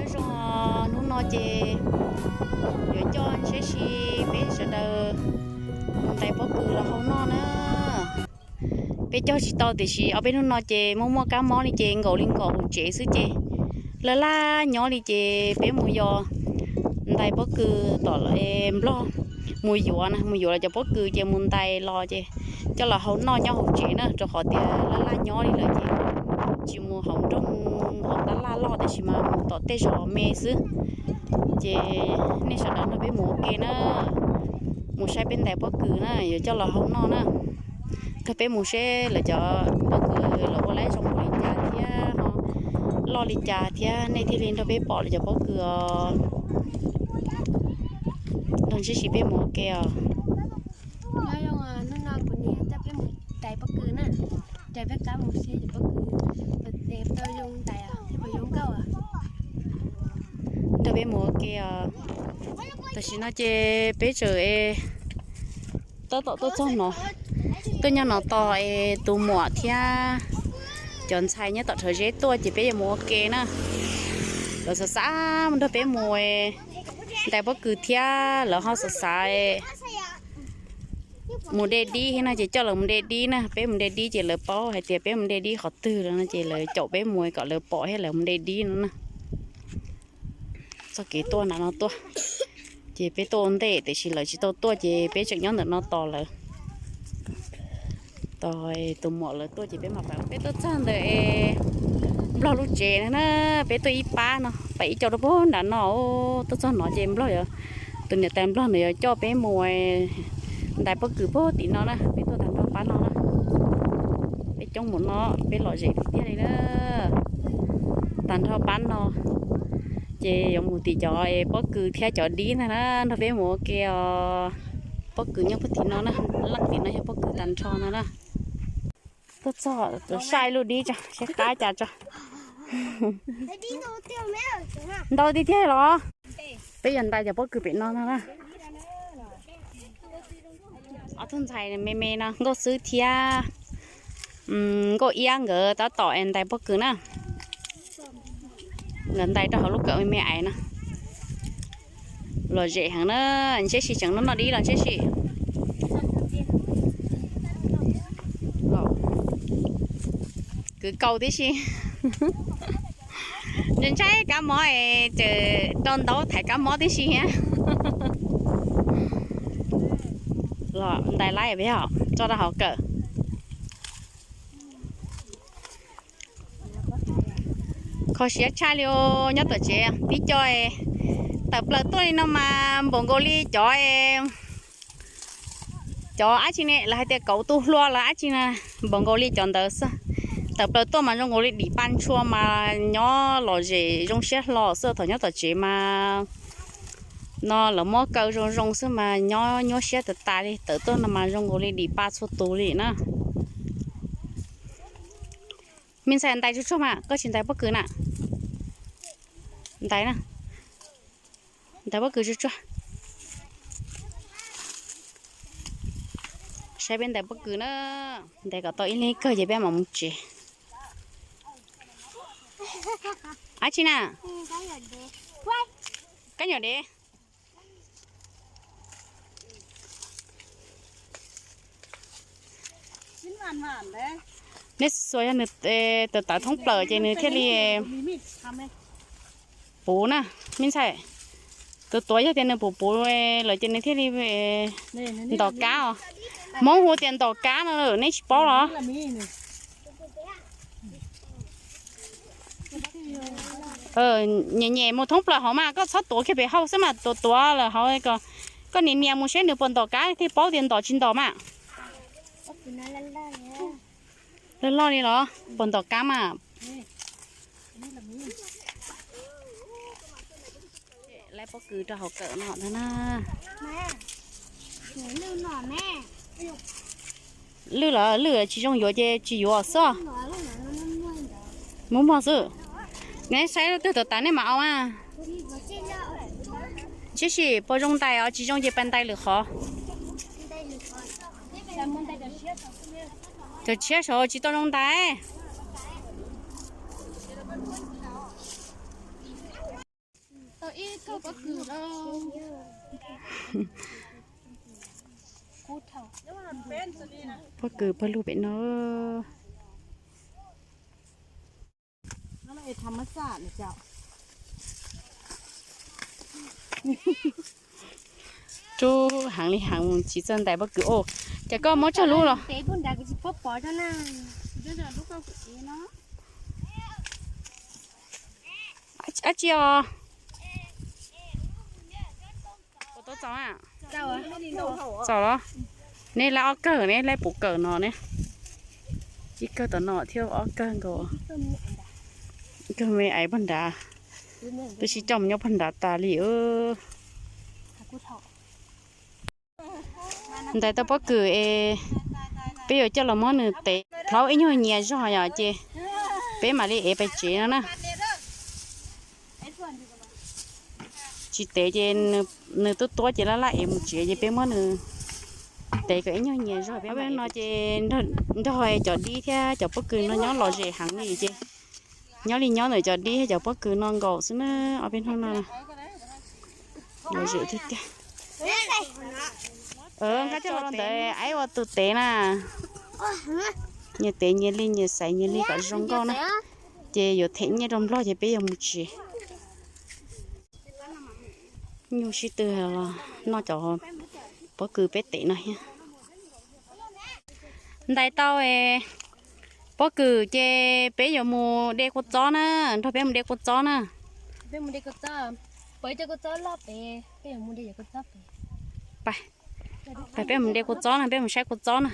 Zoo, hnub no ces yuav coj ntsheb si peb sawv daws mus ntais pob kws los hau noj na. Peb cog tsis tau tiam sis ob peb hnub no ces muaj muaj kab mob li ces nkaum li nkaum hauv tsev xwb ces laj laj nyob li ces peb mus yos ntais pob kws tom Nplog mus yuav na, mus yuav los cov pob kws ces mus ntais los ces coj los hau noj nyob hauv tsev na, rau qhov tias laj laj nyob li lawm ces tsis mus hauv nroog hauv tab laj loj tiam sis mas mus tom tej zos me xwb. Ces nej sawv daws nrog peb mus ua ke na, mus saib peb ntais pob kws na, yuav coj los hau noj na. Nrog peb mus seb lawv cov pob kws lawv ua lab zoo li cas thiab ho loj li cas thiab nej thiaj li nrog peb pom lawv cov pob kws os. Nrog ntsheb si peb mus ua ke os. Nyob zoo, hnub no kuv niam coj peb mus ntais pob kws na, coj peb qab mus saib cov pob kws puas zoo ntais thiab puas zoo nkauj. Nrog peb mus ua ke os. Tam sim no ces peb tseem tab tom tuaj txog no, tuaj nyob no tos es tus muam thiab cov ntxhais nyob tom Rhawv Zeb tuaj ces peb yuav mus ua ke na. Lawv xav xav mus nrog peb mus ntais pob kws thiab lawv ho xav xav mus de dib thiab no ces coj lawv mus de dib na. Peb mus de dib ces lawv paub hais tias peb mus de dib qhov twg lawm no ces lawv caum peb mus kom lawv pom thiab lawv mus de dib no na. Txoj kev tuaj nram no tuaj, ces peb tuaj ua ntej tiam sis lawv tsis tau tuaj ces peb tseem nyob ntawm no tos lawv. Tos tus muam lawv tuaj ces peb mam pais. Peb tuaj txog ntawm Nplog lub tsev na, peb tuaj ib pab no pais ib co rau puag nram no. Tuaj txog no ces Nplog, tus niam tais Nplog ntawd yuav coj peb mus ntais pob kws puag tim no na, peb tuaj tag nrho pab no na. Peb coob mus no, peb lom zem tiag tiag li na. Tag nrho pab no ces yuav mus tim cov pob kws thiab cov dib ntag na, nrog peb mus ua ke os. Pob kws nyob puag tim no na, leej tim no yog pob kws tag nrho no na. Tuaj txog saib lub dib tso, saib qab cas tso. Ntau tiag tiag los. Peb yuav ntais cov pob kws pem no no na. Ob tug ntxhais me me no, Nkauj Xwb thiab Nkauj Iab nkawd tab tom ntais pob kws na. Nkawd ntais rau hauv lub kawm me me ais no. Lom zem heev na, ntsheb si tseem noj dib los ntsheb si. Kwv kaus tib si. Ntshai ntshai kab mob es tseem rau ntaub thaiv kab mob tib si thiab. Los ntais laib peb os, tso rau hauv kawm. Kho siab tshaj li os, nyob tom tsev tib co tawm plaws tuaj li no mas npaum nkaus li cov, cov dab tsi ne, lawv hais tias kauv tu hlua los dab tsi na, npaum nkaus li cov ntawd xwb. Tawm plaws tuaj mas zoo nkaus li dim pa ntshua mas nyob lom zem zoo siab hlo xwb, thaum nyob tom tsev mas no lawv muab kaw zoo zoo xwb mas nyob nyuaj siab tas tas li, tawm tuaj no mas zoo nkaus li dim pa txhua tus li na. Me ntxhais ntais tsuag tsuag mas koj tsis ntais pob kws na. Ntais na, ntais pob kws tsuag tsuag. Saib peb ntais pob kws na, ntais kom tau ib leeg kawg ces peb mam mus tsev. Dab tsi na? Kab nyuam dev. Neb xuas yog nws tus tawv thoob plaws ces nws thiaj li puv na, me ntxhais. Tus tuav yog tias nws puv puv lawm ces nws thiaj li ntom kab os. Hmoob hu tias ntom kab no, neb tsis paub los? Nyem nyem mus thoob plaws hauv mas koj txhob tuav kiag pem hauv xwb mas, tuav tuav lawm hauv ko, koj nias nias mus seb nws puas ntom kab thiaj paub tias ntom tsis ntom mas. Loj loj li los puas ntom kab mas. Laib pob kws rau hauv kawm no ntag na. Lwj los lwj, tsis zoo yuav ces tsis yuav xwb. Muab muag xwb. Neb saib lub twg tawv tas nej mam au mas. Ntshe sim puas zoo ntais os, tsis zoo ces pais ntais lwm qhov. Cov tshiab saud tsis tau zoo ntais. Pob kws pawg lug pem no. Rub heev li heev mus tsis txawj ntais pob kws os. Ces koj muab tsawg lub los? Dab tsi os? Txaus los? Neb laib ob kawg ne, laib puv kawm no ne. Ib kawg tom no thiab ob kawg nkaus. Kawg me aiv pog nrad. Twb sib coj mus nyob pog nrad tas li. Ntais tau pob kws es peb yuav coj los muab nws tev plaub ib nyuag nyias zog yom, ces peb mam li ev pais tsev no na. Tsis tev ces nws tuab tuab ces laj laj ev mus tsev ces peb muab nws tev kom ib nyuag nyias zog peb mam no ces nrog cov dib thiab cov pob kws no nyob lom zem heev li ces nyob li nyob ntawm cov dib thiab cov pob kws no nkaus xwb na. Ob peb hnub no lom zem tiag tiag. Nqa coj los ntawd aib ua tus tev na. Nyias tev nyias li, nyias xaiv nyias li kom zoo nkauj na. Ces yuav them nyiaj rau Nplog ces peb yuav mus tsev. Nyuj sib tw los noj cov pob kws peb tev no thiab. Ntais tau pob kws ces peb yuav mus de kua txob na, nrog peb mus de kua txob na. Peb mus de kua txob na, peb mus saib kua txob na.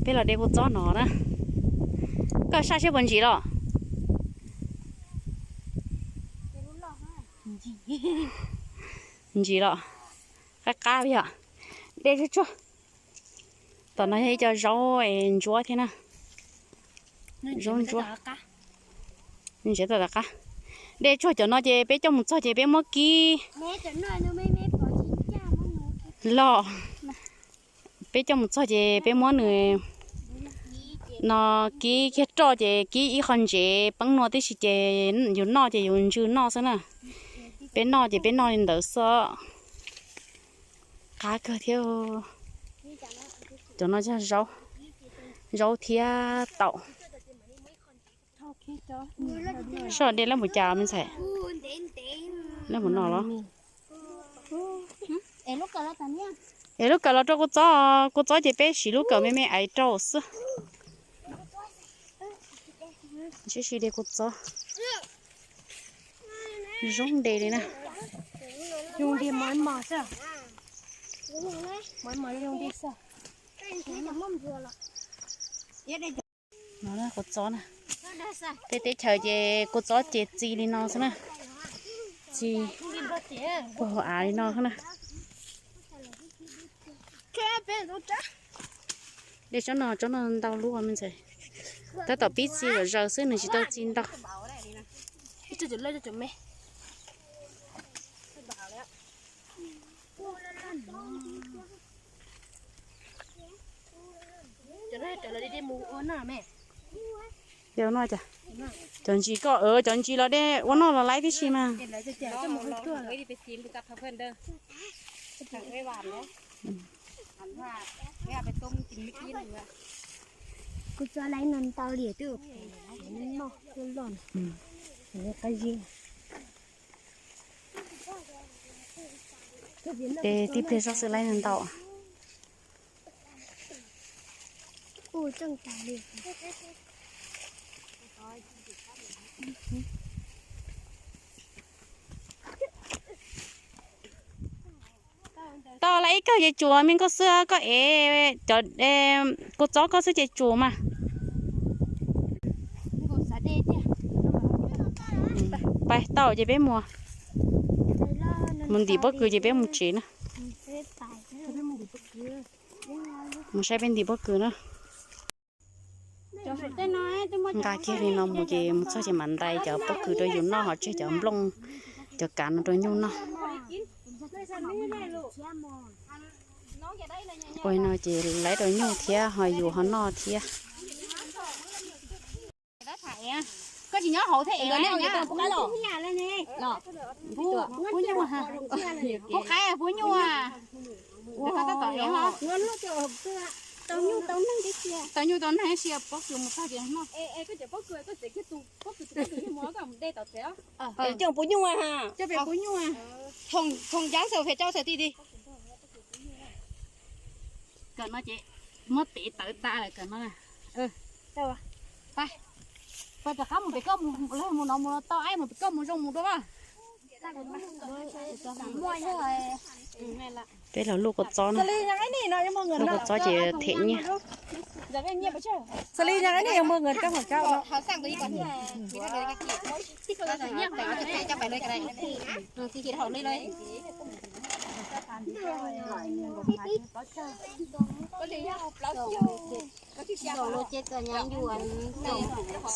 Peb los de kua txob no na. Koj saj seb puas ntsim los? Ntsim los. Qab qab yom. De tsuag tsuag. Tom no yog ib co zaub ntsuab thiab na. Zaub ntsuab. Ntsia tom qab. De tsuag cov no ces peb coj mus txog ces peb muab kib los. Peb coj mus txog ces peb muab nws no kib kiag roj ces kib ib qho ntsev peeb nua tib si ces yus noj ces yus ntsw noj xwb na. Peb noj ces peb noj li ntawd xwb. Qab kawg thiab. Cov no yog zaub, zaub thiab taum. Soj de lab mus cas me ntxhais? Lab mus no los? Es lub kawm los rau kua txob, kua txob ces peb siv lub kawm me me aiv rau xwb. Ntshe si de kua txob. Zoo de li na. No kua txob na. Tej teb chaws ces kua txob ces txi li no xwb na. Txi puag hauv av li no xwb na. De tsob no, tsob no ntau lub me ntxhais. Tab tom pib txi zom zaws xwb, nws tsis tau txi ntau. Cov ntsis ko, cov ntsis los de ua noj los laib tib si mas. Kuv txo laib no ntau li twb noj tuaj loj. Qab zib. Ces tib pliag zoj xwb laib ntau. Tau lawm ib kawg ces tsuas me nkauj xwb, koj ev cov kua txob koj xwb ces tsuas mas. Pais tau ces peb mus, mus ntim pob kws ces peb mus tsev na. Mus saib peb ntim pob kws na. Nqa kiag li no mus ces mus txog ces mam ntais cov pob kws rau yus noj, ho tseg cov nplooj cov kav no rau nyuj noj. Ua li no ces laib rau nyuj thiab ho yus ho noj thiab. Koj tsis nyob hauv thiab es, Pub Nyuj, Pub Nyuj, Pub Qhaib, Pub Nyuj. Tau nyuj tau neeg ib si pob kws mus txog ces noj. Coj Pub Nyuj, coj Pub Nyuj. Thoom ncav xaws phem rau xaws ti ti. Kawm no ces muab tev tawv tas lawm kawm no. Pab rov qab mus pem koj mus, mus no mus no tau, mus pem koj mus zoo mus dua. Peb los luaj kua txob na, luaj kua txob ces them nyiaj.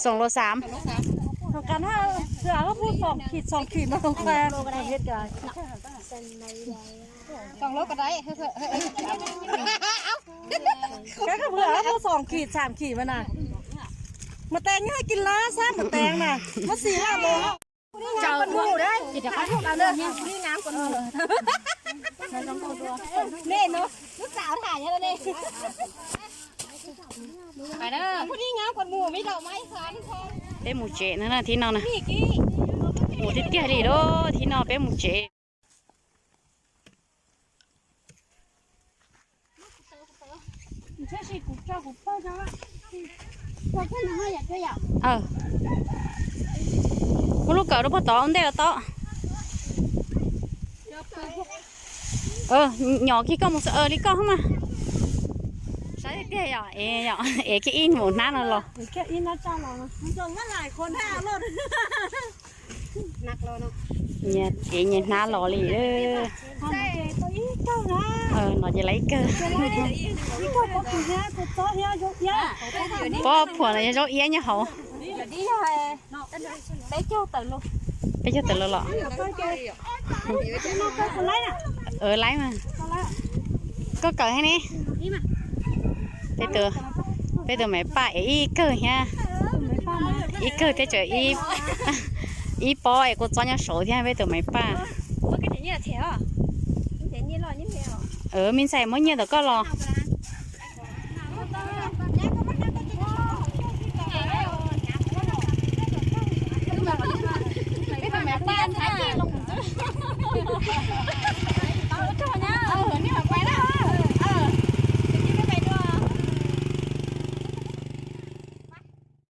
Xoom lus xaam. Xoom khim xaam khim mas na. Mas teev nyob kis lab sab mas teev na. Muab xis lab lus. Peb mus tsev no na, thib no na. Mus tiag tiag li lawm, thib no peb mus tsev. Muab lub kawm rau puag tod ua ntej los tau. Nyom kiag koj mus xwb li koj mas. Saib tiag yom, es kiag ib mus hnab no los. Es nyias hnab los li. No ces lawv ib kawg. Pob phuam no yog zaub iab nyob hauv. Peb caug tawm los. Laib mas. Koj kawm thiab ne. Peb tus maiv paj es ib kawg thiab. Ib kawg thiab tseem ib pob es kua txob nyob saud thiab peb tus maiv paj. Me ntxhais muab nyiaj ntawm koj los.